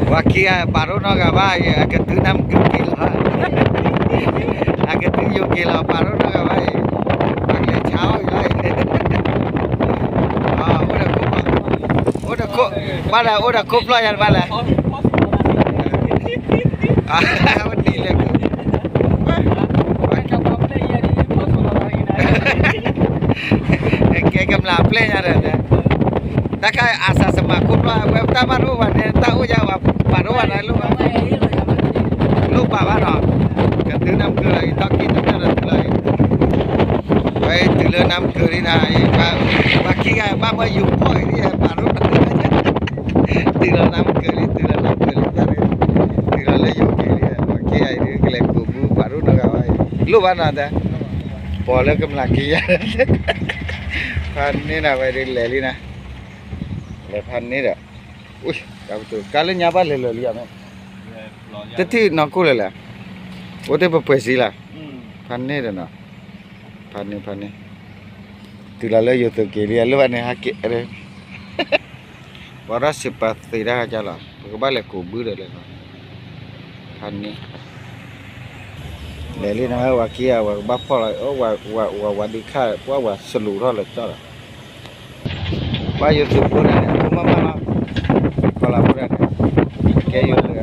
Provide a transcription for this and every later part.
ပှၤခံဂၤပာ်ထီၣ်နီတဂၤဘၣ်အံၤ အကတုၤနၢ်မုၢ်က့ၤလီၤ, အကတုၤယိၤက့ၤလီၤ ပာ်ထီၣ်နီတဂၤဘၣ်အံၤ, ပှၤကလဲၤဆါအီၣ်အံၤလီၤအံၤ, အိၣ်ဒီးခိၣ်ဖျီၣ်, အိၣ်ဒီးခိၣ်, ဘၣ်လဲၣ် အိၣ်ဒီးခိၣ်ဖျီၣ်ယၤတဘၣ်လဲၣ်, ဝဲနံၤလဲၣ်, ကဲကမျၢၢ်ပျဲၢ်ညါဒီး တၢ်ခါအစးစမးခိၣ်ဖျီၣ် အဝဲတၢ်ဘၣ်ဒိဘၣ်န့ၣ် တၢ်အိၣ်ယါဝဲပာ်ဒိဘၣ်နၤလိၣ်ဘၣ်, လိၣ်ဘၣ်ဘၣ်နီၤ, ကတုၤနၢ်မုၢ်က့ၤလီၤအံၤ ထီၣ်က့ၤတနၢ်ဒီးတုၤလီၤအံၤ, ဝဲတုၤလၢနၢ်မုၢ်က့ၤလံနၤအံၤ, ပှၤခံဂၤဘၣ်မၢယိၤဖီၣ်အံၤ ပာ်ဒိ, တုၤလီၤနၢ်မုၢ်က့ၤလံ တုၤလီၤနၢ်မုၢ်က့ၤလံ, တုၤလီၤလၢယိၤက့ၤလံ, ပှၤခံဂၤအံၤဒုး ကလဲၤကူးဘု ပာ်ဒိတဂၤဘၣ်အံၤ, လိၣ်ဘၣ်နၤတဲ, ပှၤလၢကမျၢၢ်ခံဂၤ ဖးန့ၢ်နၤဝဲဒ်လဲၣ်လံနၤ, လဲၤဖးန့ၢ်ဒီး, တၢ်လၢညါဘၣ်လဲၤလၢာ်လံဧါမ့ၢ်, တထံၣ်နီၢ်ကိၢ်လၢာ်လဲၣ်, အိၣ်တ့ၢ်ပပှဲၤစံလၢ်, ဖးန့ၢ်ဒီးနီၤ, ဖးန့ၢ်ဖးန့ၢ်, တုၤလီၤလၢယိၤသုးက့ၤလံ အလၢဘၣ်န့ၣ်ဟးက့ၤ, ပှၤရၢ်စံးပာ်သ့တၢ်ကလီၤ ပကဘၣ်လဲၤကူးဘုဒီးလဲၤလီၤ, ဖးန့ၢ် လဲၤလံနၤ ဝၤခံဂၤ ဝၤကဘၣ်ဖီၣ်လီၤ, ဝၤဝၤဒုးခါ ပှၤဝၤစလူးထီၣ်လၢကၠီလီၤ, ပှၤယိၤသုးဖိန့ၣ် အဖိမးမးလီၤ, ကီၢ်လၤဖိဒၣ်န့ၣ်, ကဲယိၤသုး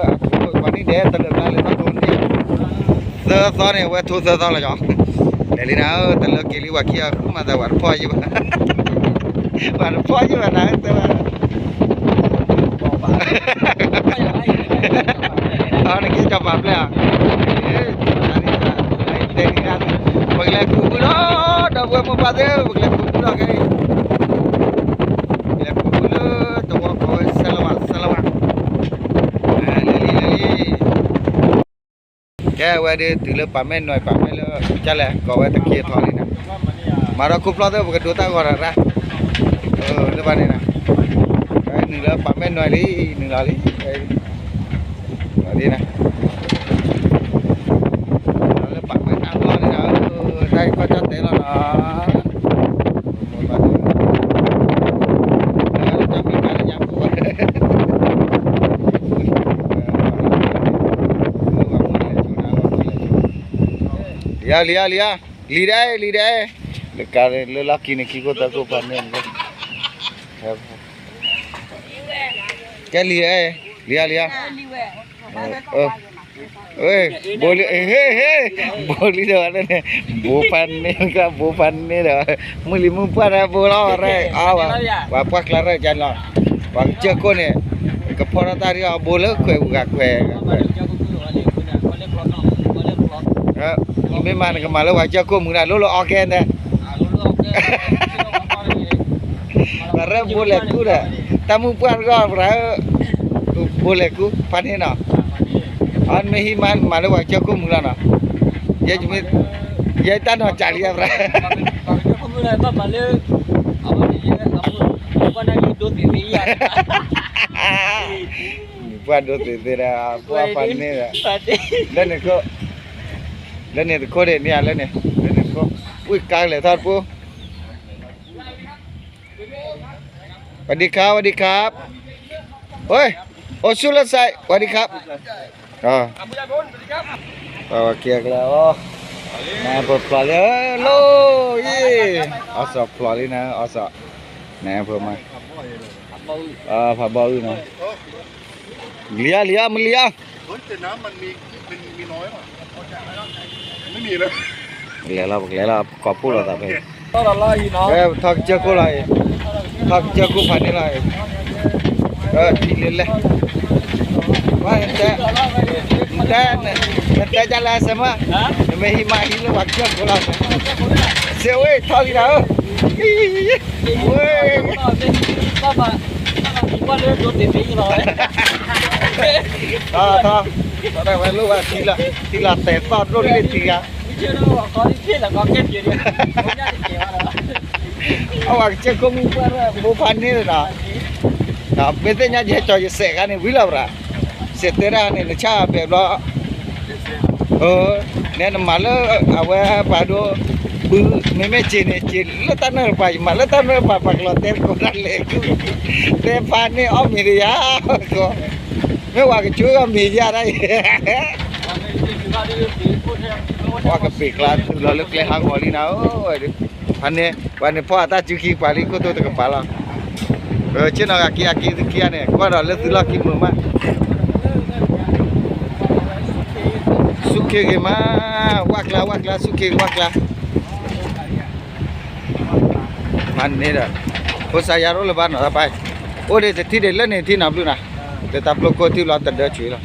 အဖိပှၤန့ၣ်ဒဲး တလၢာ်ဘျါလၢဘၣ်ထိန့ၣ်, သၢသီန့ၣ် ဝဲထိသၢသီလီၤကီး, လဲၤလံနၤဧၢ တလၢက့ၤလံ ဝၤခံဂၤ ဃုမၤသးဝၤတဖီၣ်ယံၣ်ဘၣ်, ဝၤတဖီၣ်ယံၣ်ဘၣ်နၤဧၢ တဲဝဲ နက့ၤကီၤပာ်ဖျါဧါ, တဲန့ၣ်, ပကလဲၤကူးဘုလီၤ, ဒီပုၢ်ဝဲၢ်မိၢ်ပၢ်သ့ၣ်ဧၢ ပကလဲၤကူးဘုလီၤခဲအံၤ, လဲၤကူးဘုလၢတဝီကီၢ်ဝဲ ဆဲးလဝး ဆဲးလဝး, လဲၤလံ လဲၤလံ ကဲဝဲဒ်တုၤလၢပာ်မဲၢ်နွဲၣ် ပာ်မဲၢ်လၢ ကလဲၣ် ကီးဝဲတက့ၤထီၣ်လံနၤ, မၤဒီးခိၣ်ဖျီၣ်သ့ၣ် ပကဒိတၢ်ဂီၤရၣ်ရၣ်, လၢဘၣ်န့ၣ်နၤ, နုာ်လၢပာ်မဲၢ်နွဲၣ်လံ နုာ်လီၤလံ, လီၤဒ်နၤ, လၢပာ်မဲၢ်နွဲၣ်လီၤန့ၣ်နၤ, တၢ်ကီၢ်ကၠီၣ်တဲာ်လီၤနၤ လံဧါ လံဧါ လံဧါ, လံဒၣ် လံဒၣ်, လၢကါလၢလီၢ်ခံန့ၣ် ခံခိၣ်သၢခိၣ်ဖးန့ၣ်, ကဲလံဧါ, လံဧါ လံဧါ, ဘိလံ, ဘိလံဒီးဝဲန့ၣ်, ဘိဖးန့ၣ်က ဘိဖးန့ၣ်ဒီး, မုၢ်လံၤမုၢ်ပှၢ်တၢ်ဘိလီၤရဲၣ်, ပှၤပှၢ်ကျါရဲၣ်ကလီၤ, ပှၤကစၢၢ်ခိၣ်န့ၣ်, ကဖီထီၣ်တၢ်ဒ်အီၤ ဘိလၢခွဲးပူၤဂၤခွဲး, မ့ၢ်မးနကမၤလၢပှၤကစၢၢ်ခိၣ်မုၢ်ဒၣ် လိၣ်လၢအီကဲန့ၣ် ပှၤရဲၣ်ဘိလဲၤကူဒီး, တၢ်မုၢ်ပှၢ်တဂီၢ် ပှၤ, ဘိလဲၤကူ ဖးန့ၣ်နီၤ, အမ့ၢ်ဟံးမး မၤလၢပှၤကစၢၢ်ခိၣ်မုၢ်လီၤနီၤ, ယဲတၢ်နီၤကးလံဧါ ပှၤ, မုၢ်ပှၢ်ဒိသ့ၣ်သ့ၣ်ဒီး ပှၤဖးန့ၣ်ဒီး, လၢန့ၣ်ခိၣ်, လၢန့ၣ်တခိၣ်ဒၣ်န့ၣ်ဧါ လၢန့ၣ်, လၢန့ၣ်တခိၣ်, ဝံၣ်ကါကလဲၤထီၣ်တပူၤ สวัสดีครับ สวัสดีครับ เฮ้ย โอซุลไซ สวัสดีครับ อ๋อ โอเคแล้ว နဖျိလံ လီၤယံၤ အီၣ်စီၣ်ဖျိလံနၤ အီၣ်စီၣ် နဖျိမး ဖးဘီအုၣ်နီၤ လံဧါ လံဧါ မုၢ်လံဧါ เฮ้ย แต่น้ำมันมี มันมีน้อยว่ะ ไม่มีเลย ပကလဲၤလီၤ ပကလဲၤလီၤ ကိးဖှိၣ်လိာ်သးဖဲ ထီၣ်ကစၢၢ်ခိၣ်လီၤအံၤ ထီၣ်ကစၢၢ်ခိၣ်ဖးန့ၣ်လီၤအံၤ ထံလၢလဲၣ် ဝဲ နတဲ နတဲ နတဲဒ်လဲၣ် စဲးမၢ် နမ့ၢ်ဟံးမးဟံးလၢပှၤကစၢၢ်ခိၣ်လီၤ စဲးဝဲ ထီၣ်လံနၤဧၢ ဝဲ ထီၣ် ထီၣ် ထီၣ်ဝဲလိၣ်ဝဲ ထံလီၤတဲာ်သီၣ်ဒိၣ်လံထံဂၤ အဝဲကစၢၢ်ခိၣ်မုၢ်ပှၢ် ဘိဖးန့ၣ်လီၤ မ့ၢ်သ့ၣ်ညါယဲကၠီၤယစဲးခါန့ၣ် ဝံၤလီၤဘၣ် စဲးတဲဒၣ်န့ၣ် နဆၣ်ဘဲးဘျီ နဲနမၤလၢအဝဲပှၤဒိ မ့မ့ၢ်စ့န့ၣ် စ့လၢတၢ်နၢ်တပၤ ယမၤလၢတၢ်နၢ်တပၤ ပှၤကလီၤတဲတကိးတၢ်လဲၤ တဲဖးန့ၢ်အီၣ်မ့ၤတယၤ မ့ၢ်ဝၤကဆိကမိၣ်ယၤဒၣ်အံၤ ပှၤကပ့ၤကျါတုၤလီၤလၢကျဲဟးဂီၤလံနၤဧၢ, ဖးန့ၢ် ပှၤန့ၣ်ဖီၣ်အတၢ်စုခံပှၤလံခိၣ်တိတကပၤလီၤ, ဆ့ၣ်နီၤဂၤက့ၤအက့ၤသုခံဂၤန့ၣ် ကွၢ်ဒီးလၢသုလီၢ်ခံမုာ်မး ဆူၣ်ခ့ဂ့ၤမး, ဝၣ်ကျါ ဝၣ်ကျါ ဆူၣ်ခ့ဂ့ၤ ဝၣ်ကျါ, ဖးန့ၢ်ဒီး ဖိစါယါရိၣ်လၢဘၣ်နီၤတၢ်ပၢ်, အိၣ်ဒံးတထံၣ်ဒံးလၢန့ၣ်ထံၣ်နီၤဘျုးနၤ, လၢတၢ်ပျိခိၣ်ထံၣ်ဘျီတဒၢဆွံလီၤ.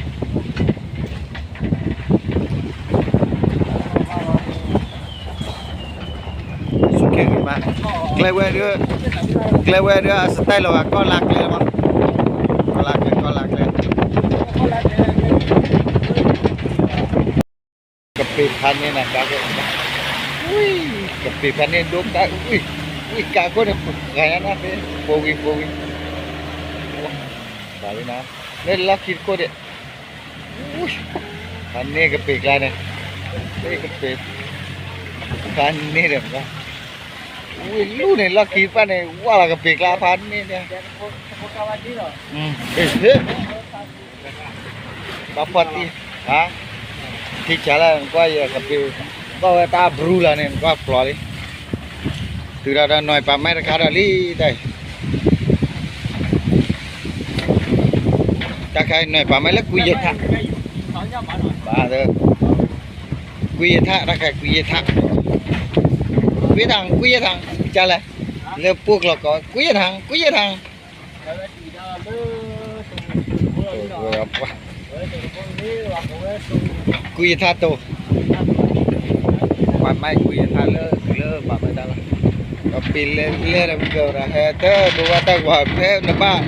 ဆူၣ်ခ့ဂ့ၤမး, ကျဲဝဲဒၣ်, ကျဲဝဲဒၣ် အစတဲလီၤဂၤ ကီၢ်လါကျဲလီၤ, ကီၢ်လါကျဲ ကီၢ်လါကျဲ ကပ့ၤဖးန့ၢ်နၤကါခိၣ်, ကပ့ၤဖးန့ၢ်ဒိၣ်ကါ, ဝံၣ်ကါခိၣ်န့ၣ် ပှၤညါနၢ်သ့, ပှၤဝံၤ ပှၤဝံၤ, ဘၣ်လံနၤ, လၢလီၢ်ခံတခိၣ်ဒံး, ဖးန့ၢ်ကပ့ၤကျါန့ၣ်, ကပ့ၤ, ဖးန့ၢ်ဒီး, ဝံၤလူၢ်န့ၣ် လီၢ်ခံတဖၣ်န့ၣ် ဝါလီၤကပ့ၤကျါဖးန့ၢ်န့ၣ်, ဘၣ်ဖီၣ်တံၢ်, ထံဆါလၢနကွၢ်ယကပ့ၤ, ဘၣ်ဝဲတၢ်ဘြူလီၤန့ၣ် နကွၢ်ပျီလံ, တုၤဒီးဒီးနွံပာ်မဲတခါဒီးလံတၢ်အံၤ တၢ်ခါအံၤနွံပာ်မဲလၢကွံယထး, ဘၣ်, ကွံယထး တၢ်ခါကွံယထး, ကွံယထး ကွံယထး, ကလဲၣ်, လၢပှိၢ်ကျီၤကီး ကွံယထး ကွံယထး, ကွံယထးတိၤ, ပာ်မဲကွံယထးလၢ လၢပာ်မဲတၢ်လီၤ, ပှၤပ့ၤလဲၤလဲၤဒီးမုၢ်ကဒီး ဟဲတဒိဘၣ်တၢ်ဂီၤ ဖဲနဘၣ်,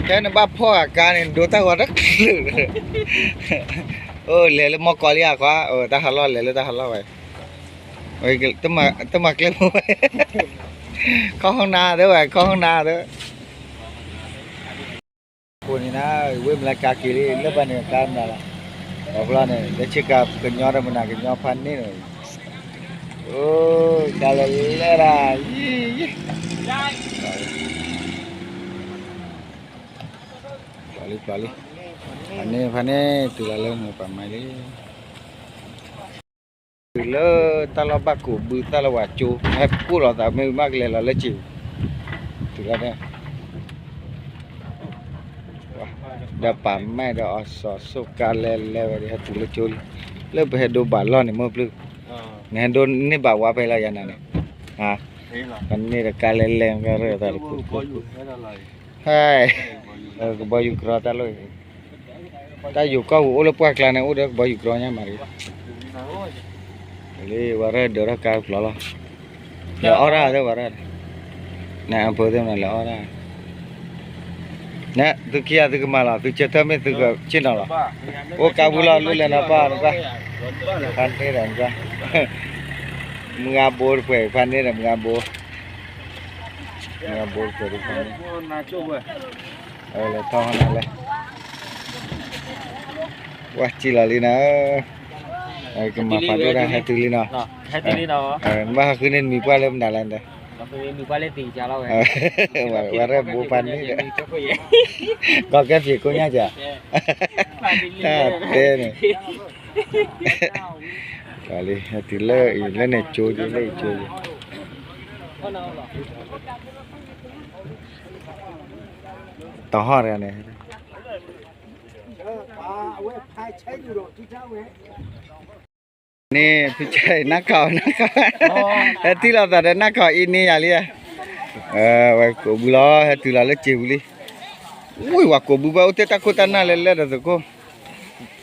ဖဲနဘၣ်ဖီၣ်အကါန့ၣ် ဒိတၢ်ဂီၤတချုး အိၣ်လဲၤလၢမီၢ်ကီးလံဧါခွါ, တၢ်ဟးလီၢ်လဲၤလၢတၢ်ဟးလီၢ်ဝဲ, တမၤကျဲဖိဝဲ, ခီၣ်ဟီၣ်နါသၢဝဲ ခီၣ်ဟီၣ်နါသၢ, အဃိန့ၣ်နၤ ဝ့ၢ်မလၢကါက့ၤလံ လၢပှၤန့ၣ်ကါမနုၤလီၤ, အဘျီန့ၣ် လၢဆ့ကၤကညီဒီးမနၤကညီဖးန့ၣ်လီၤ, အိၣ် ကါလဲၤလဲၤဒၣ် ယံၤယံၤ ပျီလံ ပျီလံ, ဖးန့ၣ် ဖးန့ၣ် တုၤလီၤလၢနပာ်မါလံ, တုၤလၢတၢ်လီၢ်ဘၣ်ကိးဘုသၣ်လၢဝဲကၠိ ဟဲကိၢ်လီၤသးမ့ၢ်ဘၣ်ကလဲၤလီၤလၢစံာ်, တုၤလီၤ, ဒီးပာ်မါဒီးအီၤစီၤစိၣ်ကါလဲၤလဲၤဝဲဒီး ဟဲတုၤလၢကၠိလံ, လၢပဟဲဒိဘၣ်လီၢ်န့ၣ် မိၢ်ပျုၢ်, နဟဲဒိန့ၢ်ဘၣ်ဝါဖဲလီၤယၤနၤန့ၣ်, ဖးန့ၣ်ဒီးကါလဲၤလဲၤကရၢသးတပူၤ ဟဲ, ကဘီယူၤကြီတၢ်လီၢ်, တၢ်ယိၤကီၢ်ပူၤအိၣ်လၢပှၢ်ကျါန့ၣ် အိၣ်ဒီးကဘီယူၤကြီညါမးတဂ့ၤ, လၢဝဲရၢၢ်ဒၢးထီၣ်ကါပျီလီၤ, လဲၤအီၣ်ဒၣ်သ့ဝဲရၢၢ်, နအဖိသ့ၣ်မနုၤလဲၤအီၣ်ဒၣ်, နသုခံဂၤသုကမၤလီၤ သုဆၢထၢၣ်မ့ၢ်သုကဆ့ၣ်နီၤလီၤ, အိၣ်ကါပူၤလီၤ လၢလဲၤနီၤပၢ်နကွၢ်, ဖးန့ၣ်ဒီးနကွၢ်, မုၢ်ဂၤဘိတပှဲၤ ဖးန့ၣ်ဒီးမုၢ်ဂၤဘိ မုၢ်ဂၤဘိတပှဲၤဒ်ဖးန့ၣ်, လဲၤထီၣ်ဟီၣ်နၤလဲၣ်, ဝဲစံၢ်လီၤလံနၤ, ကမၤဖးဒိၣ်တၢ်ဟဲတုၤလံနီၤ, ဘၣ်ဟးဃုန့ၢ်နမံၤပှၢ်လၢမနုၤလဲၣ်, ဝဲရဲၣ်ဘိဖးန့ၣ်ဒီး, ကီၢ်ကဲဖံးကိညါက, တၢ်တဲန့ၣ်, လံ ဟဲတုၤလၢအံၤလၢန့ၣ်ကၠိက့ၤလၢအံၤကၠိက့ၤ, တဟီၣ်တဂၤန့ၣ် န့ၣ် ဖုကဲနၢ်ခီ နၢ်ခီ, ဟဲထံၣ်လိာ်သးဒီးနၢ်ခီအံၤန့ၣ်ယၤလံ, ဝဲကိးဘုလီၤ ဟဲတုၤလီၤလၢစ့ပူၤလံ, ဝံၤ ဝၤကိးဘုဘၣ်အိၣ်တ့ၢ်တၢ်ခိၣ်တၢ်နၢ်လဲၤလဲၤဒီးသကိး,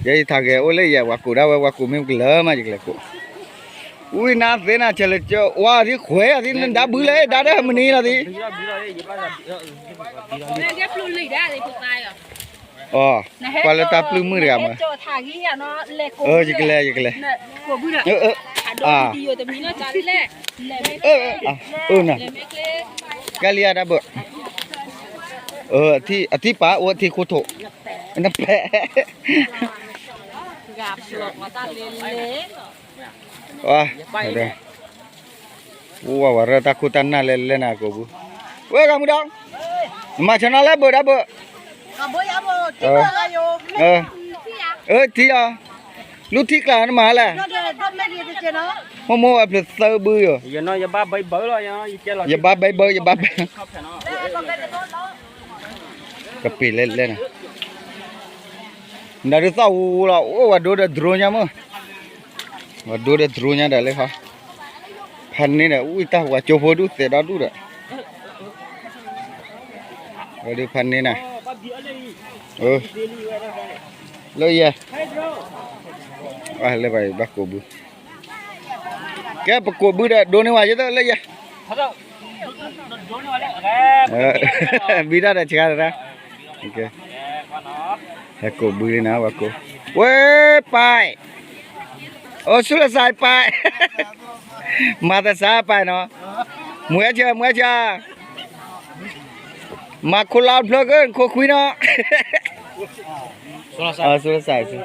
ယဲယထးဂဲၤအိၣ်လၢယဲ ဝၤကိးဒၣ်ဝဲ ဝၤကိးမ့ၢ်ကလၢမးယကလဲၤကိး, ဝံၤနၤသ့နၤဆဲးလဲၤကၠီ ဝါသံခွဲးအသံနဒါဘုလဲၣ် ဒါဒီးမနုၤလီၤသံ အီ, ပှၤလၢတၢ်ပျုၢ်မုၣ်တဂၤမး, ယကလဲၤ ယကလဲၤ, အ, အ, န, ကလံၤအဒၣ်ဘၢ, အထံၣ်ပာ်အိၣ်အထံၣ်ခိၣ်ထိး, နပဲ, ဝါ, အိၣ်ဝဲဝဲရၢၢ်တၢ်ခိၣ်တၢ်နၢ်လဲၣ်လဲၣ်နၤကိာ်ဘု, ဝဲဂၤမုၢ်ဒီး, နမၤဆၢနီၤလၢဘၢၣ်ဒၣ်ဘၢၣ်, အၢထံအီၤ, လူထံကျါနမၤလဲၣ်, မိၢ်မိၢ်ဝဲဖျၢၣ်သၢဘုယိာ်, ယဘၣ်ဘဲဘၢၣ်, ယဘၣ်ဘဲဘၢၣ်, ကပ့ၤလဲၣ်လဲၣ်နၤ, နဒုးသီၣ်ဝူလီၤ, အိၣ်ဝဲဒိဒီး drone ညါမ့ၢ် ဝဲဒိဒီး drone ညါဒီးလၢခီ, ဖးန့ၢ်ဒီး ဝံၣ်တၢ်ဝဲကၠိဖိဒူၣ်သဲးဒီဒူၣ်ဒီး, ဝဲဒုးဖးန့ၢ်နၤ, လၢယဲ, လၢဘၣ်ကိာ်ဘု, ကဲပကိာ်ဘုဒီးဒိန့ၢ်ဝဲယဲလၢယဲ, ဘံထီၣ်ဒီးဆှါတရၣ်, ဟဲကိာ်ဘုလံနၤ, ဝဲကိာ်, ဝဲပၢ် အိၣ်ဆူၣ်လၢစးပၢ်, မၤသးစးပၢ်နီၤ, မွဲဆၢ မွဲဆၢ, မၤခိလီၤဖျၢကၢၢ်ခိခွံနီၤ, ဆူၣ်လၢစး,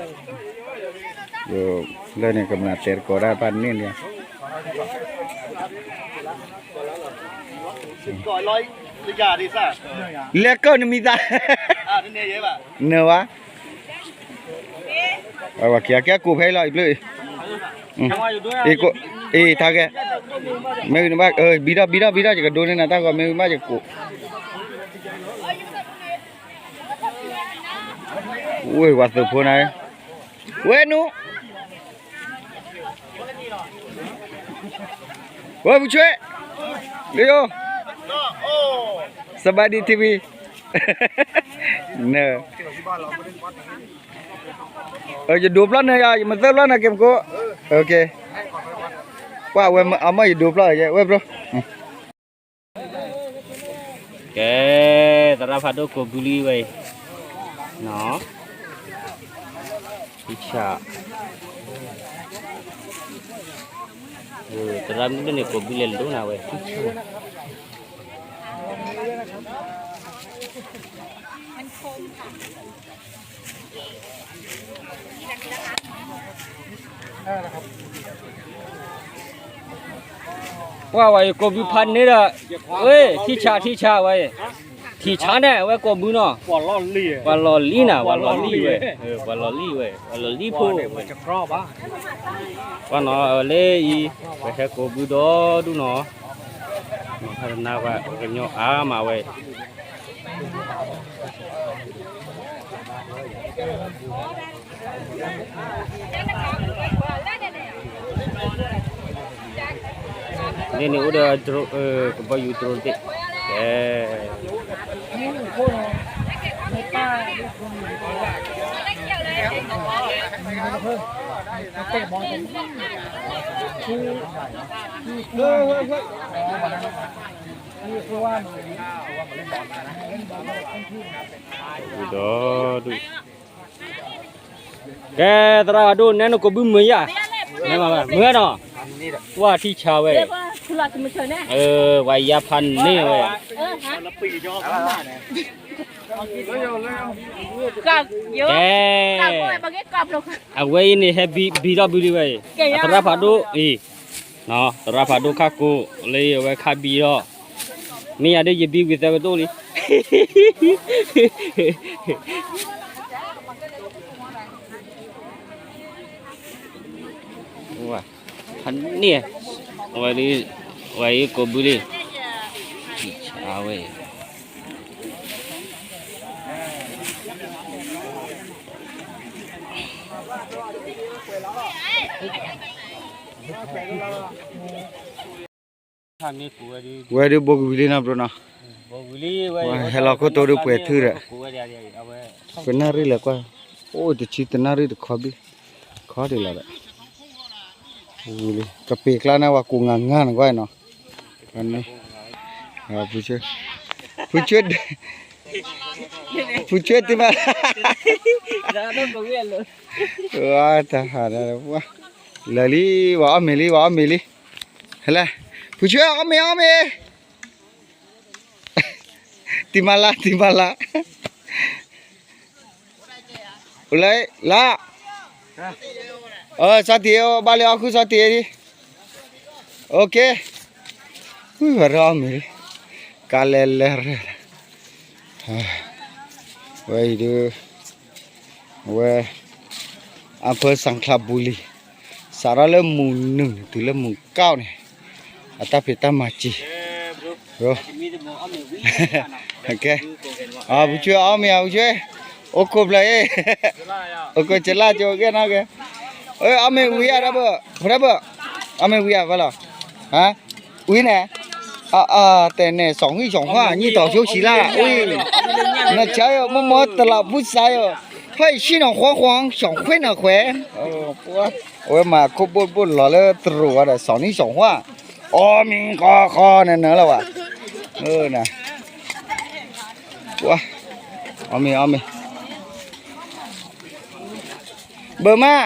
လၢန့ၣ်ကမျၢၢ်တဲတကိးဒၣ်ဖးန့ၢ်န့ၣ် လဲၤကၢၢ်နမံၤသး, နၢၤဝဲ, အဝဲက့ၤကဲကိးဖဲအံၤလီၤ အံၤဘျုးအံၤ, အံၤကိး, အံၤထါကဲ, မ့ၢ်ဝံၤနဘၣ်, ဘံထီၣ် ဘံထီၣ် ဘံထီၣ် ယကဒိန့ၢ်နၤတၢ်ဂီၤ မ့ၢ်ဝံၤဘၣ်ယကကိး, ဝဲပှၤသုးဖိနၤ, ဝဲနူ ဝဲဖုဆွဲ, လၢယိၤ, စဘါဒံ ထံဝံၤ, နၢၤ, ယဒိးဖျီၣ်နၢၤယၤ ယမၤသၢဖျီၣ်နၢၤက့ၤမကိး, ကွၢ်ဝဲအမ့ၢ် ယဒိးဖျီၣ်ယဲ ဝဲဘျီ ကဲ, သရၣ်ဖးဒိၣ်ကိးဘုလံဝဲအံၤ, ထံဆး, သရၣ်မုၣ်ဒိၣ်န့ၣ်ကိးဘုလဲၤလိနၤဝဲ, ထံဆး, ပှၤဝဲအံၤကိးဘုဖးန့ၣ်ဒီး, ဝဲ, ထံဆး ထံဆးဝဲ, ထံဆးန့ၣ် အဝဲကိးဘုနီၤ, ပှၤလီၢ်လံနၤ ပှၤလီၢ်လံဝဲ, ပှၤလီၢ်လံဝဲ ပှၤလီၢ်လံဖိ, ပှၤနီၤလၢအံၤ, ပဟဲကိးဘုဒီဒူၣ်နီၤ, နီၤဖးတနါပှၤကညီအါမးဝဲ န့ၣ်န့ၣ်အိၣ်ဒီး drone, ကဘီယူၤ drone သ့ၣ်, ကဲ, ဒီးဒုး, ကဲ, သရၣ်ဖးဒိၣ် နဲနကိးဘုမုာ်ယၤ, မုာ်နီၤ, ဝဲထံဆးဝဲ, ပှၤယါဖးန့ၢ်ဝဲ, ကဲ, အဝဲအံၤန့ၣ်ဟဲဘံထီၣ်ဘုလံဝဲအံၤ, သရၣ်ဖးဒိၣ်အံၤ, သရၣ်ဖးဒိၣ်ခါကိးလၢအဝဲခါဘံထီၣ်, မ့ၢ်ယၤဒ်ယဘံဝံၤသၢကဒိၣ်လံ ဖးန့ၢ်, ဝဲ, ဝဲအံၤကိးဘုလံ, ထံဆးဝဲ, ဝဲဒုးဘိကဝံၤလံနီၤ ဘျီနီၤ, ဟဲလီၤခိၣ်တိဒုးပှဲၤထုဒီး, ပနၣ်ရံၣ်လဲၤကွၢ်, အိၣ်တဆံတနၣ်ရံၣ်တခီဘံၣ်, ခီဒံးလီၤဒီး, ဝံၤလံ ကပ့ၤကျါန့ၣ် ပှၤကိးငါငါန့ၣ်ကွၢ်နီၤ, ဖုဆၢ, ဖုဆၢ, ဖုဆၢတမး, တၢ်ဟး, လၢာ်လံ, ဝဲအီၣ်မ့ၤလံ, ဝဲအီၣ်မ့ၤလံ, ဟဲလဲၣ်, ဖုဆၢအီၣ်မ့ၤ အီၣ်မ့ၤ တံၤမၤလါ တံၤမၤလါ, လၢ, လါ, စီၤတံၤ ဘၣ်လၢအီၣ်ခုၣ်စီၤတံၤ, အိၣ်က့ၤ, ဝဲဒၣ်အီၣ်မ့ၤ, ကါလဲလဲၣ်, ဝဲအံၤဒုး, ဝဲ, အဖၢသၣ်ချၢပူၤလံ, စးထီၣ်လၢမုၢ်နုာ်န့ၣ် တုၤလၢမုၢ်ကီၢ်န့ၣ်, အတၢ်ဖံးတၢ်မၤစ့ၢ်, ကဲ, ပူၤဆွဲအီၣ်မ့ၤဧါ ပူၤဆွဲ, အိၣ်ခိးဖျၢၣ်အ့ၣ်, အိၣ်ခိးကလၢ်ကၠိကဲနီၢ်ကဲ, အီၣ်မ့ၤဝံၤဧါ ဒီပုၢ်, ဒီပုၢ်, အီၣ်မ့ၤဝံၤဧါ ဖဲလီၤ, ဟါ ဝံၤန့ၣ်, တဲန့ၣ် สองวีสองห้า နံၣ်တီၤဆိဆံလၢ်, ဝံၤ, နဆါယိၤ မ့ၢ်မ့ၢ်တလးဖုစါယိၤ, ဖဲအံၤဆံနီၤဃီဃီ สองခွေးနီၤခွဲး, အဝဲမၤခိၣ်ဘိၣ်ဘိၣ်လီၤလၢတရူးဝဲဒီး สองวีสองห้า, အီၣ်မ့ၤဃီဃီန့ၣ်နၢလီၤဘၣ်, အီၣ်မ့ၤ အီၣ်မ့ၤ ဘၢမး,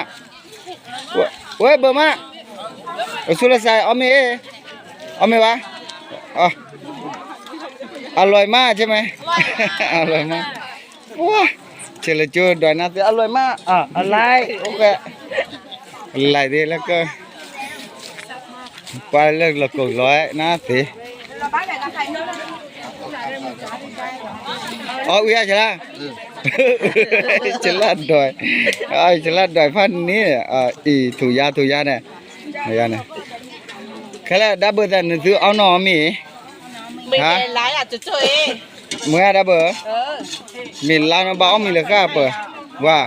ဝဲဘၢမး, အဆူလၢစး အီၣ်မ့ၤ, အီၣ်မ့ၤဘၣ်, အလွဲမး ဆဲမဲ, အလွဲမး, ဝါ, ဆဲလၢကၠိဒွးနၤသ့ အလွဲမး, အလဲ, အိၣ်ဃဲ, လဲသ့လၢကၢ ပှၤလၢလီၤကိၢ်လီၤနၤသ့, အီၣ်ဝံၤဧါ ဆလၢ်, ဆလၢ်ဒွး, ဆလၢ်ဒွးဖးန့ၣ်, အံၤ ထူၣ်ယါ ထူၣ်ယါန့ၣ်, ယါန့ၣ်, ခဲလၢာ် ဒၣ်ဘၢၣ်သးနသုအီၣ်နီၢ်အီၣ်မ့ၤ, ဟါ, မ့ၢ်ဒၣ်ဘၢၣ်, မ့ၢ်လါနီၢ်ဘၣ်အီၣ်မ့ၤလၢဃၣ်ပၢၢ်, ဝါ,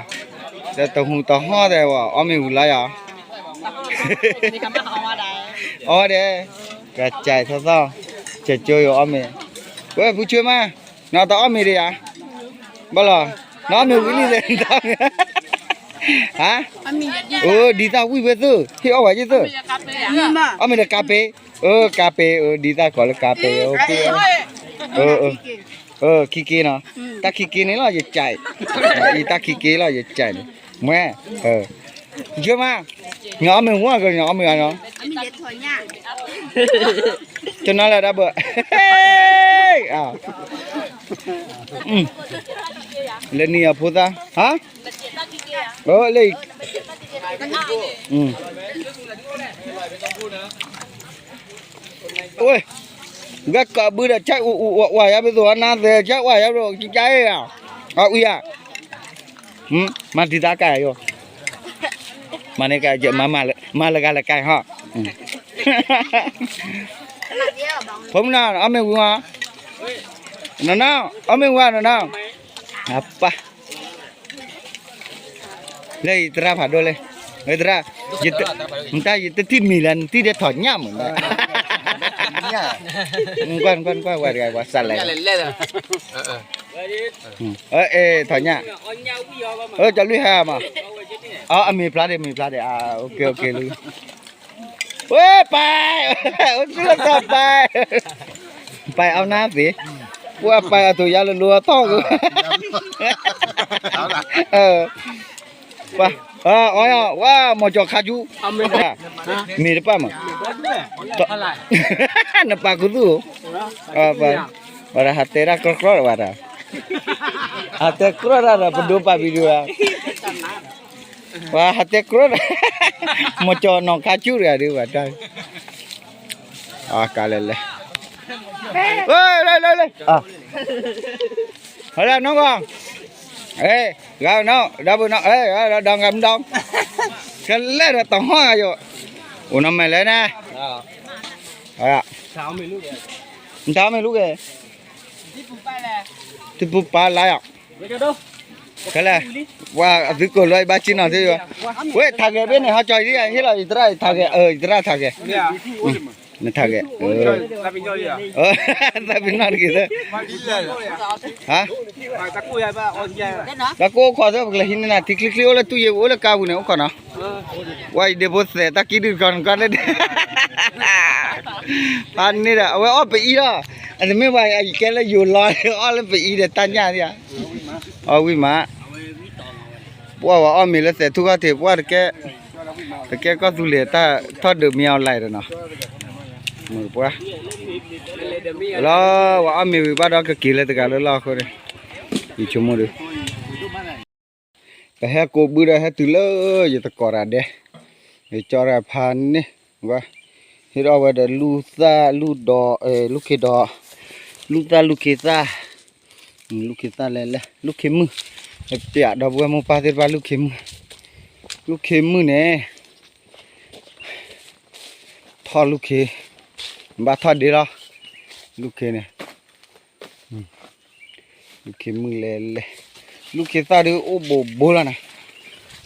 တဟူးတဟီၣ်သဲးဝဲ အီၣ်မ့ၤဝံၤလါယါ အီၣ်ဒဲး, ကစဲးသီသီ, ကၠိယိၤအီၣ်မ့ၤ, ဝဲဖုဆွဲမး, နီၢ်တအီၣ်မ့ၤဒံးယါ, ဘၣ်လီၤ, နီၢ်အီၣ်မ့ၤဝံၤလံသ့, ဟါ, အိၣ်ဒ်သၣ်ဝံၣ်ဖဲသု, ဟ့ၣ်အီၣ်ဝဲယသု, အီၣ်မ့ၤဒီးကါပ့, အၢ ကါပ့, အၢ ဒ်သၣ်ကိးလၢကါပ့, အၢ ခံက့နီၤ, တၢ်ခံက့န့ၣ်လီၤ ယကဲး, အံၤတၢ်ခံက့လီၤ ယကဲးန့ၣ်, မွဲ, ယွဲမး, ညီအီၣ်မ့ၤဝံၤကညီအီၣ်မ့ၤဂၤနီၤ, ကနီၤလၢဒၣ်ဘၢၣ်, လၢနံၤအဖိသၣ်, ဟါ, လၢ, ဝဲကဘုဒီး ဆၢအိၣ်အိၣ်ဝဲယါ ပသိးနါသဲ ဆၢဝဲယါ ဘျီကါအံၤ, အဝံၤဧါ, မၤတံၤသးကါယိၤ, မၤန့ၢ်ကါ, မၤလၢကါလၢကါဟီ, ဖိမုၣ်နီၤ အီၣ်မ့ၤဝံၤမး, နီၤနီၤ အီၣ်မ့ၤဝံၤနီၤနီၤ, အပၢ် လၢယသရၣ်ဖးဒိၣ်လၢ, သရၣ်, မတၤယတထံၣ်မံၤလၢနထံၣ်ဒဲးထီၣ်ညၣ်မုၢ်, ကွၢ်ကွၢ်ကွၢ်ဝဲတဂၤ ပှၤစးလဲၣ်, ထီၣ်ညၣ်, ကၠီလွံၢ်ဟဲမး, အမ့ၤဖျါဒံး မ့ၤဖျါဒံး, လၢ ဝဲပၢ်, အိၣ်ဆူၣ်လၢသီပၢ်, ပၢ်အီၣ်နါသ့, ပှၤပၢ်အသိးယါလၢလိအထီၣ်က, ပၢ်, အီၣ်, ဝဲမီၤကၠီခါဆူ, မ့ၢ်တပၢ်မး, နပၢ်ခူသူၣ်, ပှၤဟးတဲတၢ်ကြီကြီဒီးဘၣ်တၢ်, ဟးတဲကြီတၢ်ဒီးပဒိၣ်ပာ်ဘံဒုဧါ ပှၤဟးတဲကြီဒီး, မီၤကၠီနီၢ်ခါဆူတဂၤဒုးဘၣ်တၢ်, ကလဲၤလဲၤ, လဲၤလဲၤလဲၤ, ဟဲလၢနီၢ်ဂီၤ, ဂၤနီၢ် ဒီပုၢ်နီၢ်, ဒီးဂၤမဒီး, ကလဲၤဒီးတဟီၣ်ဂၤယိၤ, အိၣ်နီၢ်မဲာ်လဲၣ်န့ၣ်, နတၢ်မ့ၢ်လူကဲ, ထံပူၤပာ်လါယီၤ, ခဲလၢာ်, ပှၤအသုကိၢ်လီၤအံၤဘၣ်ဆ့နီၤသ့ယီၤ, ဝဲထးဂဲၤဘ့ၣ်န့ၣ် ဟီကၠီဒ်ယဟ့ၣ်လီၤ ယသရၣ်ထးဂဲၤ, ယသရၣ်ထးဂဲၤ, နထးဂဲၤ, သးပ့ၤနီၣ်တဂ့ၤသၢ, ဟါ, တၢ်ကိၢ်ခိးသၢ ပကလဲၤဟံးန့ၢ်နၤ ထံချ့ချ့အိၣ်လၢတူၢ်ယ့ၣ် အိၣ်လၢကါပူၤန့ၣ် အိၣ်ခိးနီၤ, ဝဲယဒ့ဖိသဲး တၢ်ကံဒုၣ်ကီနကီလၢဒဲး, ဖးန့ၣ်ဒီး အဝဲအီၣ်ပအံၤလီၤ, အတမ့ၢ်ပှၤအံၤကဲလၢယိၤလီၤ အီၣ်လၢပအံၤဒီးတၢ်ညၣ်ဒံးဧါ, အီၣ်ဝံၤမး ပှၤဝဲအီၣ်မ့ၤလၢသဲးထူၣ်ခီၣ်ထံး ပှၤတကဲ, တကဲကီၢ်သူလ့ၤတၢ်ထီၣ်ဒုးမ့ၢ်အီၤလဲၣ်ဒီးနီၤ, မုၢ်ပှၢ်, လီၤ ဝဲအီၣ်မ့ၤဝံၤဘၣ်ဒီးကက့ၤလၢတဂၤလၢလီၢ်အဃိန့ၣ်, ယဆိကမိၣ်ဒီး ပဟဲကိးဘုဒီးဟဲတုၤလၢယသကိးတၢ်ဒဲး, ယကၠီတၢ်ဖးန့ၣ်, ဝဲ, ဟ ဟ့ၣ်ဒီးဝဲဒီးလူၢ်သၣ်လူၢ်ဒီး လူၢ်ခ့ဒီး လူၢ်သၣ်လူၢ်ခ့သၣ် လူၢ်ခ့သၣ်လဲၤလဲၤ လူၢ်ခ့မုၢ် ပျးဒီပုၢ်ဝဲၢ်မိၢ်ပၢ်သ့ၣ်တဖၣ်လူၢ်ခ့မုၢ် လူၢ်ခ့မုၢ်န့ၣ် ထီၣ်လူၢ်ခ့ ဘၣ်ထီၣ်ဒ့လီၤ လူၢ်ခ့န့ၣ် လူၢ်ခ့မုၢ်လဲၤလဲၤ လူၢ်ခ့သၣ်ဒုးအိၣ်ဘူးဘူးလီၤနၤ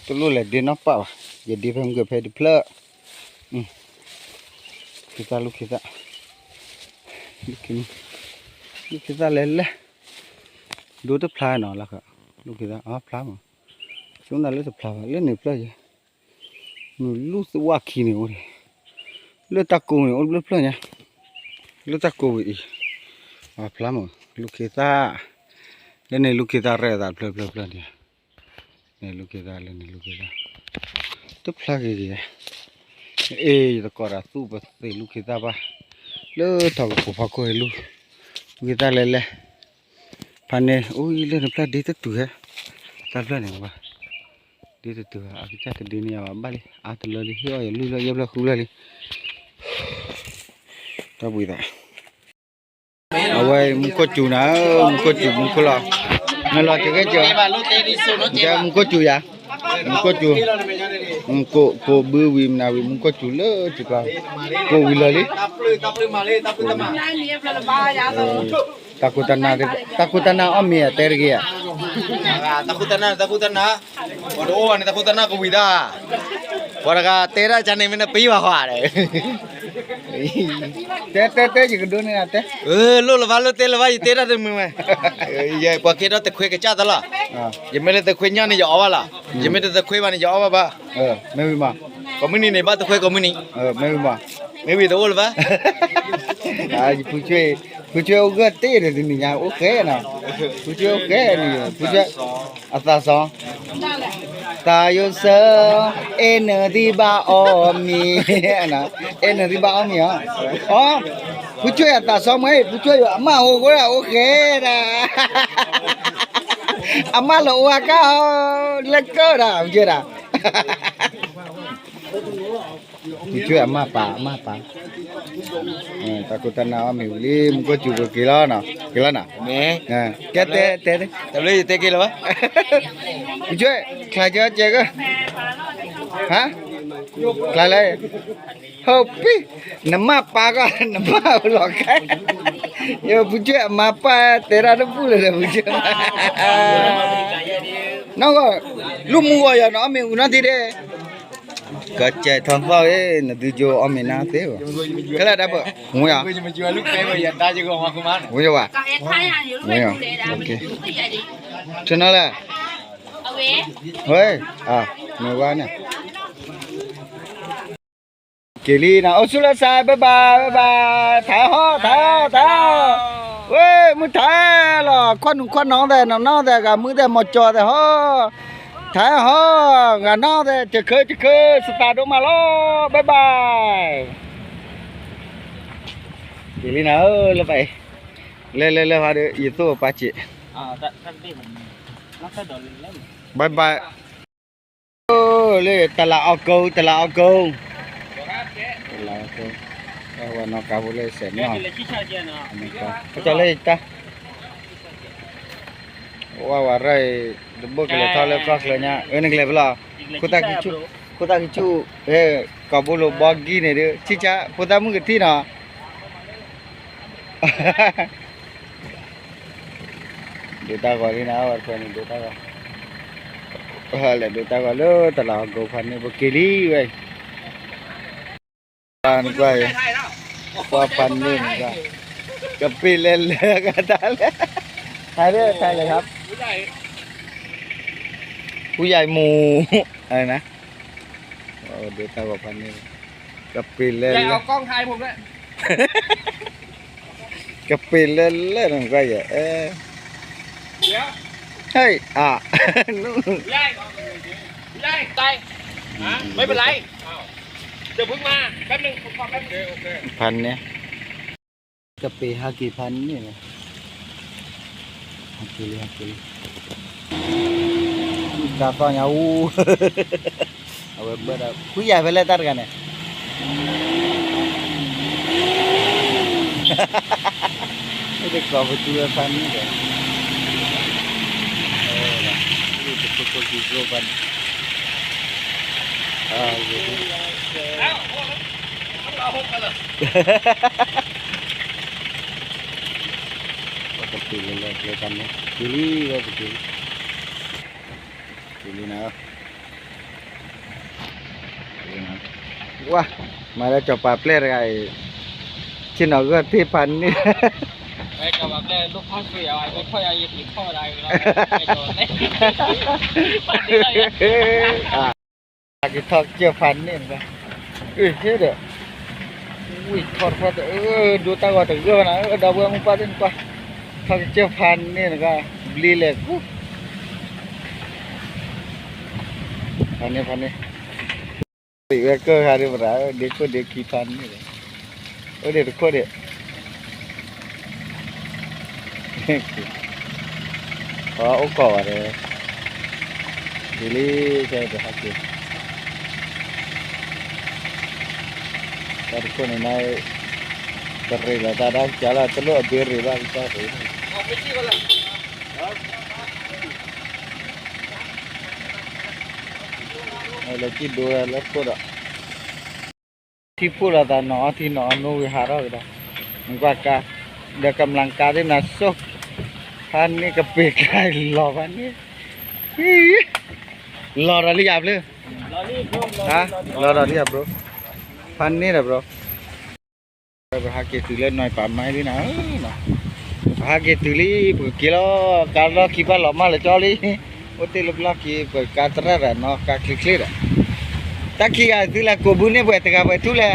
တလိၣ်လဲၤဒ့နီၢ်ပၢ်ဘၣ် ယဒ့ဖဲမုၢ်ကဖဲတဖျၢၣ် ခ့သၣ်လူၢ်ခ့သၣ် လူၢ်ခ့မုၢ် လူၢ်ခ့သၣ်လဲၤလဲၤ ဒိတဖျါနီၤလၢခါ လူၢ်ခ့သၣ်အဖျါမး ဆိနၤလၢတဖျါဘၣ် လၢန့ၣ်ဖျၢၣ်ယဲ မုၢ်လူၢ်သဝၣ်ခံန့ၣ်အိၣ် လၢတၢ်ကိးန့ၣ်အိၣ်တဖျၢၣ်ညါ လၢတၢ်ကိးဝံၤအံၤ အဖျါမး လူၢ်ခ့သၣ် လၢန့ၣ်လူၢ်ခ့သၣ်ရဲၣ်သးတဖျၢၣ်ဖျၢၣ်ဖျၢၣ်န့ၣ် န့ၣ်လူၢ်ခ့သၣ်လၢန့ၣ်လူၢ်ခ့သၣ် တဖျါဂ့ၤဂ့ၤ အ့ ယတကိးဒီးသူၣ်ပသ့ၣ်လူၢ်ခ့သၣ်ဘၣ် လၢထီၣ်ကဖိဖီခိၣ်ဟဲလူၢ် လူၢ်ခ့သၣ်လဲၤလဲၤ ဖးန့ၣ် အိၣ်လၢနဖျၢၣ်ဒ့တတုၤဟဲ တၢ်ဖျၢၣ်န့ၣ်ဘၣ် ဒ့တတုၤ အကစၢ်တဒ့န့ၣ်ယၤဘၣ်ဘၣ်လံ အါတလၢလံ ဟ့ၣ်အီၣ်ယၤလွံၢ်ဖျၢၣ်ယဲၢ်ဖျၢၣ်ဃုဖျၢၣ်လံ တၢ်ဘှံးသး အဝဲမူခိၣ်စူၤနၤဧၢ မူခိၣ်စူၤ မူခိၣ်လီၤ နလီၤတဂ့ၤကၢၤ မူခိၣ်စူၤယၤ မူခိၣ်စူၤ ကိးဘုဝံၤမနုၤဝံၤ မူခိၣ်စူၤလၢစူၤကျါ ကိးဝံၤလၢာ်လံ တၢ်ခိၣ်တၢ်နါ တၢ်ခိၣ်တၢ်နါအီၣ်မ့ၤအတဲတဂ့ၤဧါ တၢ်ခိၣ်တၢ်နါ တၢ်ခိၣ်တၢ်နါ ပှၤတအိၣ်ဘၣ်န့ၣ် တၢ်ခိၣ်တၢ်နါကဝံၤတၢ် ပှၤတဂၤတဲဒၣ်ကန့ၣ်မ့ၢ်နပံဘၣ်ဃီဧါ တဲတဲတဲ ယကဒိးန့ၢ်နၤတဲ လိၣ်လၢၤဘၣ်လိၣ်တဲလၢၤဘၣ် ယတဲတၢ်တမုာ်ဝဲ ပှၤကဲထီၣ်တခွဲကစၢ်သလီၤ ယမ့ၢ်လၢတခွဲညီန့ၣ် ယအီၣ်ဘၣ်လီၤ ယမ့ၢ်တတခွဲဘၣ်န့ၣ် ယအီၣ်ဘၣ်ဘၣ် မ့ၢ်ဝံၤမး ကိးမုၢ်နံၤန့ၣ် ဘၣ်တခွဲကိးမုၢ်နံၤ မ့ၢ်ဝံၤမး မ့ၢ်ဝံၤတအိၣ်လၢၤဘၣ် ဖုဆွဲအိၣ်ဂၢၢ်တ့ၢ်ဒီးတနံၤညါအိၣ်ဃဲနီၤ ဖုဆွဲအိၣ်ဃဲန့ၣ် ဖုဆွဲ အသးစီ သးယိၣ်စၢၤ အဲၣ်နၢၤသံဘၣ်အီၣ်မ့ၤ အဲၣ်နၢၤသံဘၣ်အီၣ်မ့ၤအီၤ အီ ဖုဆွဲအသးစီမ့ၢ် ဖုဆွဲယိၤအမါဟိၣ်ဃိဒၣ် အိၣ်ဃဲဒၣ် အမါလၢအိၣ်အကါ လၢကၢဒၣ် ဖုဆွဲဒၣ် ဖုဆွဲအမါပာ် အမါပာ် တၢ်ခိၣ်တၢ်နါအီၣ်မ့ၤဝံၤလံ မူခိၣ်စူၤပက့ၤလီၤနီၤ က့ၤလီၤနီၤ ကဲတဲတဲ တဘျီယတဲက့ၤလၢၤဘၣ် ဖုဆွဲ ချါကၢကဲကၢ ဟါ ချါလဲၣ် ဟိပံ နမါပာ်ကီး နမါအိၣ်လီၤခဲ ယဖုဆွဲအမါပာ်တဲဒၣ်တပူၤလၢၤဒီးဖုဆွဲ နီၢ်ဂီၢ် လူၢ်မူဂီၢ်ယီၤ နအီၣ်မ့ၤအူနီၢ်ထံဒဲး ကစဲးထီၣ်သီၣ်အံၤ နသုကၠိအီၣ်မ့ၤနါသ့ဘၣ် ကဲလၢဒၣ်ပၢၢ် ဝံၤယၤ ဝံၤယၤ ဝံၤယၤ ထနလဲၣ် ဝဲ မ့ၢ်ဝါန့ၣ် က့ၤလံနီၤ အိၣ်ဆူၣ်လၢစါ bye bye bye bye ထါဟီ ထါဟီ ထါဟီ ဝဲ မုၢ်ထါလီၤ ခီၣ်နူာ်ခီၣ်နီၤသဲး နီၢ်နီၤသဲး ဂၤမုၢ်သဲး မီၤကၠီသဲးဟီ ထါဟီ ဂၤနီၤသဲး ကခၢကခၢ စသးဒိၣ်မးလီၤ bye bye က့ၤလံနၤဧၢ လၢပှၤအံၤ လဲၤလဲၤလဲၤဟီဒီး ယသိၣ်ပှၤစံး bye bye လၢတလးအီကိ တလးအီကိ တလးအီကိ ဝဲနီၢ်ကါဖိလၢစဲးနီၢ် ကၠီလၢတၢ် ဝဲဝဲရၢၢ်အံၤ တဘိကလဲၤထီၣ်လၢကီၢ်ချၢညါ အၢနကလဲၤဖဲလဲၣ် ခိၣ်သၣ်ခံဆူၣ် ခိၣ်သၣ်ခံဆူၣ် ဖဲကီၢ်ဘိလိာ်ဘီကံန့ၣ်ဒီး ဆံၣ်ဆါ ဖိသၣ်မုၣ်ကထံၣ်နီၤ ဒိးတၢ်ဂီၤလံနၤ ဝဲတဖဲန့ၣ် ဒိးတၢ်ဂီၤ လဲၤဒိးတၢ်ဂီၤလၢတလးအီကိဖးန့ၣ် ပက့ၤလံဝဲ ပှၤနကွၢ်အံၤ ပှၤဖးန့ၣ်နကွၢ် ကပ့ၤလဲၤလဲၤကတၢ်လဲၣ် ถ่ายด้วย ถ่ายเลยครับ ผู้ใหญ่หมู่ อะไรนะ ဒိးတၢ်ဂီၤဖးန့ၣ် ကပ့ၤလဲၤလဲၤ ကပ့ၤလဲၤလဲၤနကွၢ်ယဲ ဟဲ့ อ่ะ ไม่เป็นไร เดี๋ยวเพิ่งมา แป๊บนึง ผมขอแป๊บนึง ဖးန့ၣ် ကပ့ၤဟးက့ၤဖးန့ၣ်လီၤ ဟးက့ၤလံ ဟးက့ၤလံ ကါသီၣ်ညါအူ အဝဲဘၣ်ဒီး ဖုယၤဖဲလဲၣ်တၢ်တဂၤန့ၣ် တကိးပသူဝဲဖးန့ၣ်ဒီး, တခိခိကံကျိဖးန့ၣ်, ပကတုၤလၢလၢကျဲဖးန့ၣ် တုၤလံဝဲ ပတုၤလံ, တုၤလံနၤ, ဝါ, မၤလၢစီၤပၤပျဲၢ်တဂၤအံၤ, ဆ့ၣ်နီၤဂီၢ်သ့ၣ်ဖးန့ၣ် ကထီၣ်ကစၢၢ်ဖးန့ၣ်တဂၤ, အ့ၣ်ဟ့ဒီး, ဝံၣ်ထီၣ်တဖၣ်တအၢ, ဒိတၢ်ဂီၤတဂၢၢ်ဘၣ်နၤ, ဒီပုၢ်ဝဲၢ်မိၢ်ပၢ်သ့ၣ်နကွၢ်, ထီၣ်ကစၢၢ်ဖးန့ၣ်တဂၤ, ဘျ့လဲၤကူ, ဖးန့ၣ်ဖးန့ၣ်, ဝဲကၢၢ်ဂၤဒ်ပရၤ, ဒ့ခိၣ်ဒ့ခံဖးန့ၣ်ဒီး, အိၣ်ဒ့တခိၣ်ဒ့ အိၣ်ခိးဝဲဒီး, ဒ်လံ, ကဲပဟဲက့ၤ, တၢ်တခိၣ်န့ၣ်မ့ၢ်, တရ့းလီၤတၢ်ဒၣ်ကၢ်လီၤ တလိၣ်အဘ့ရ့းဘၣ်ကစၢ်ပှၤ, လၢကံၢ်ဒိလၢခိၣ်ဒီး ထံဖှိၣ်လီၤသးနီၢ်အီထံနီၢ်အီနိဝံၤဟးထီၣ်ကဒီး, နကွၢ်ကါ, ဒီးကမျၢၢ်ကါသ့ၣ်နၤစိ, ဖးန့ၣ်ကပ့ၤကျါလီၤဖးန့ၣ်, လီၤဒီးလံယၤဘျိ, လီၤဒီးလံယၤဘျိ, ဖးန့ၣ်ဒီးဘျိ ပဟးက့ၤတုၤလၢနီၢ်ပာ်မါလံနၤ, ပဟးက့ၤတုၤလံ ပကက့ၤလီၤ, ကါလီၢ်ခံဘၣ်လီၤမၢ်လၢကၠီလံ, အိၣ်တ့ၢ်လၢပျီက့ၤ ပကါတရၣ်ဒီးနီၢ်ကါချ့ချ့ဒီး, တၢ်ခံဂၤသုလဲၤကိးဘုန့ၢ်ပှဲၤတဂၤပှဲၤထူလဲၣ်, ယဲ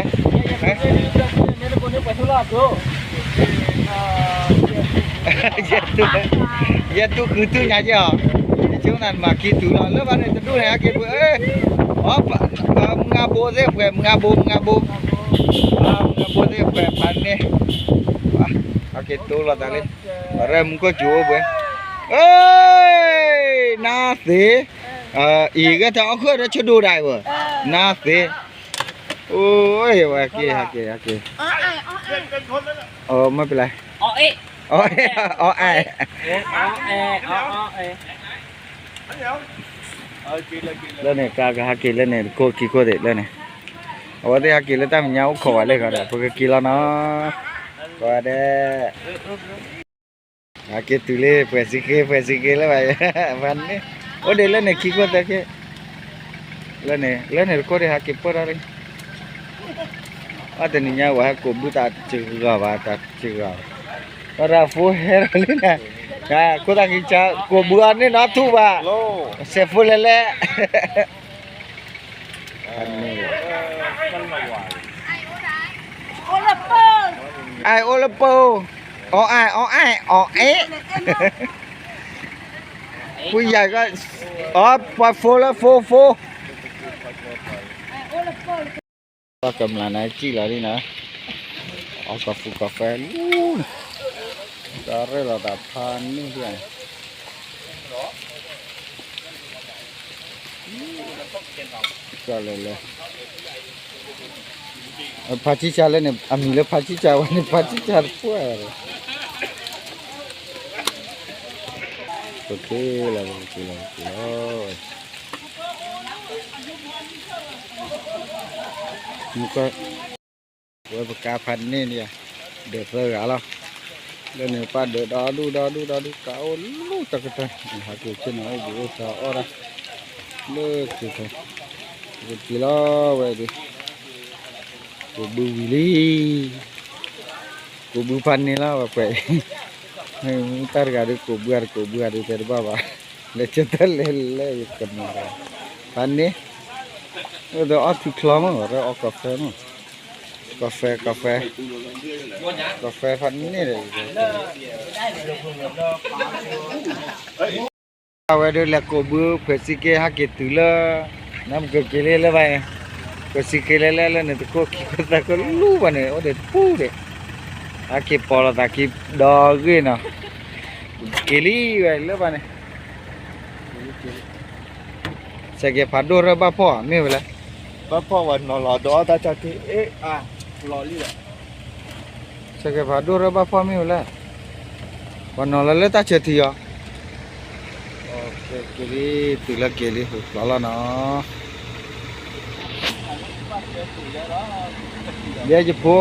ၢ်တူၢ်ဃုတူၢ်ညါက့ၤအီၤ, ယဆိကမိၣ်နမၤခံတုၤလီၤ လၢဘၣ်န့ၣ်တဒူၣ်န့ၣ် ဟဲက့ၤပှဲၤ, မုၢ်ဂၤဘိသ့ၣ်ပှဲၤ မုၢ်ဂၤဘိ မုၢ်ဂၤဘိ, မုၢ်ဂၤဘိသ့ၣ်ပှဲၤဖးန့ၣ်, ဟဲက့ၤတိလိာ်သးလံ, ပှၤရဲၣ်မူခိၣ်စူၤအိၣ်ပှဲၤ, နါသ့, အံၤဂဲၤတၢ်အီၣ်ခိၣ်ဒီးဆဒိၣ်ဒၣ်အံၤဝဲ, နါသ့, အိၣ်ဝဲက့ၤ ဟဲက့ၤ ဟဲက့ၤ, မ့ၢ်ပလဲၤ, အီအဲၣ်, အီအဲၣ် လၢန့ၣ် ကါကဟဲက့ၤလၢန့ၣ်တခိၣ်ခံခိၣ်သ့ၣ်လၢန့ၣ်, အဝဲသ့ၣ်ဟဲက့ၤလၢတၢ်မဲာ်ညါအိၣ်ခိးဝဲလၢဂီၤဒီး ပကက့ၤလီၤနီၤ, ကီဒဲး, ဟဲက့ၤတုၤလံ ပှဲၤစံက့ ပှဲၤစံက့လၢဘၣ်, ဖးန့ၣ်, အိၣ်ဒံးလၢန့ၣ်ခံခိၣ်သၢခိၣ်, လၢန့ၣ် လၢန့ၣ်တခိၣ်ဒံးဟဲက့ၤပၢၢ်ထီၣ်လံ, အတနံၤညါဝဲဟဲကိးဘုသးတဂၤဘၣ် တဂၤဘၣ်, ဒီးဖိဟဲထီၣ်လံန့ၣ်, ခိၣ်သၣ်ခံဆါ ကိးဘုအီၤန့ၣ်နီတထူၣ်ဘၣ်, စဲးဖိလဲၤလဲၣ် အိၣ်လၢပၢ, အီအဲၣ် အီအဲၣ် အီအဲၣ်, ဖုယၤကီး, အီ ပှၤဖိလၢဖိဖိ, ပှၤကမျၢၢ်န့ၣ်စံၣ်လီၤလံနီၤ, အီကီၢ်ဖူကီၢ်ဖဲလၢ, တၢ်ရဲၣ်လီၤသးဖးန့ၢ်ဒၣ် ကလဲၤလဲၤ, ဖါဆံၣ်ဆါလၢန့ၣ် အမံၤလၢဖါဆံၣ်ဆါဝဲန့ၣ် ဖါဆံၣ်ဆါတပှၢ်, ပက့ၤလီၤ ပက့ၤလီၤ ပက့ၤလီၤ, မူကီၢ် ဝဲပကါဖးန့ၣ်န့ၣ်, ဒၢးသၢဂၤလီၤ, လၢန့ၣ်ပၢ်ဒၢးဒီဒူၣ်ဒီဒူၣ်ဒီဒူၣ် ကါအိၣ်လၢတၢ်ကတၢၢ်, ဟးက့ၤဆ့ၣ်နီၤအိၣ်ဘှံးအိၣ်သါအီၣ်ဒၣ်, လၢက့ၤ, က့ၤလီၤဝဲဒၣ်, ကိးဘုဝံၤလံ, ကိးဘုဖးန့ၣ်လီၤ ပှဲၤ, တၢ်တဂၤဒုးကိးဘု အတကိးဘု အဒုးတဲတဘၣ်ဘၣ်, လဲၤကတၢၢ်လဲၤလဲၤယကမၤ, ဖးန့ၣ်, အိၣ်ဒီးအီၣ်ထူချီမး ရၢအီၣ်ကီၢ်ဖဲမး, ကီၢ်ဖဲ ကီၢ်ဖဲ, ကီၢ်ဖဲဖးန့ၣ်ဒီး အဝဲဒၣ်လဲၤကိးဘု ဖဲစံက့ဟဲက့ၤတုၤလၢ, နပကက့ၤလၢလၢဘၣ်အံၤ, ဖဲစံက့လၢလၢလၢန့ၣ် တခိၣ်ခံခိၣ်သၢခိၣ်လူၤဘၣ်န့ၣ် အိၣ်ဒံးတပူၤဒံး, ဟဲက့ၤပိာ်လီၤသးခံဒီဂ့ၢ်နီၤ, က့ၤလံဝဲလၢဘၣ်န့ၣ်, စဲးကဲၤဖးဒိၣ်ရၢဘၣ်ဖီၣ်မ့ၢ်ဝဲလဲၣ်, ဘၣ်ဖီၣ်ဝဲနီၤလီၤဒီးအီၣ်တၢ်ကၢ်ထံ အ့ၣ်အါ, လီၤလံလီၤ, စ ကဲဖးဒိၣ်ရၢဘၣ်ဖီမ့ၢ်ဝဲလဲၣ်, ပှၤနီၤလီၤလၢတၢ်ဆၢထံအီၤ, က့ၤလံ, တုၤလၢက့ၤလံ ဟူးဖျိးလီၤနီၤ. ယဲယဖိ,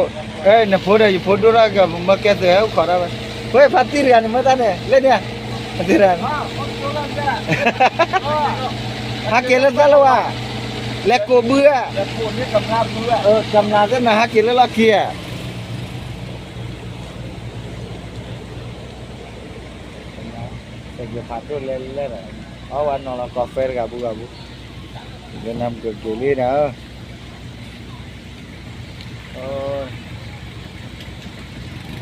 နဖိဒီးယဖိဒိၣ်ထီၣ်ကမၢကဲသုးဟဲအိၣ်ခိးတၢ်ဝဲ, ဝဲဖါတံၢ်တဂၤန့ၣ် မၢတၢ်န့ၣ် လၢန့ၣ်, ဖါတံၢ်တဂၤန့ၣ် ဟးက့ၤလၢသၢလၢဝဲ, လဲၤကိးဘုဧါ, ကမျးသ့ၣ်နဟးက့ၤလၢလီၢ်ခံဧါ. စကဖးဒိၣ်လဲၣ်လဲၣ်ဒီး, အဝဲနီၤလီၤကီၢ်ဖဲတဂၤဘူးဂၤဘူး, ယနၢ်ကက့ၤလံနၤဧ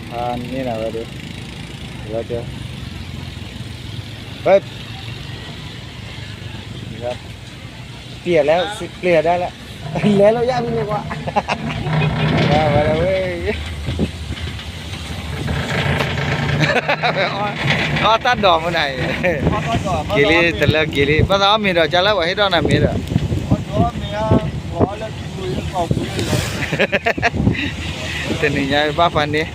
ၢ, ဖးန့ၢ်နၤဝဲဒီး, ဝဲက, ပျဲလဲၣ်, ပျဲဒၣ်လဲၣ်, လဲၤလီၤယါမံၤန့ၣ်ကွၢ်, ဝဲ, အီၣ်တၢ်ဒိးမနုၤအံၤ, က့ၤလံ တလၢက့ၤလံ ဘၣ်သးအီၣ်မ့ၤဒီး ကၢ်လၢပှၤဟ့ၣ်ထီၣ်နၤမ့ၤဒီး, တနံၤညါဘၣ်ဖးန့ၢ်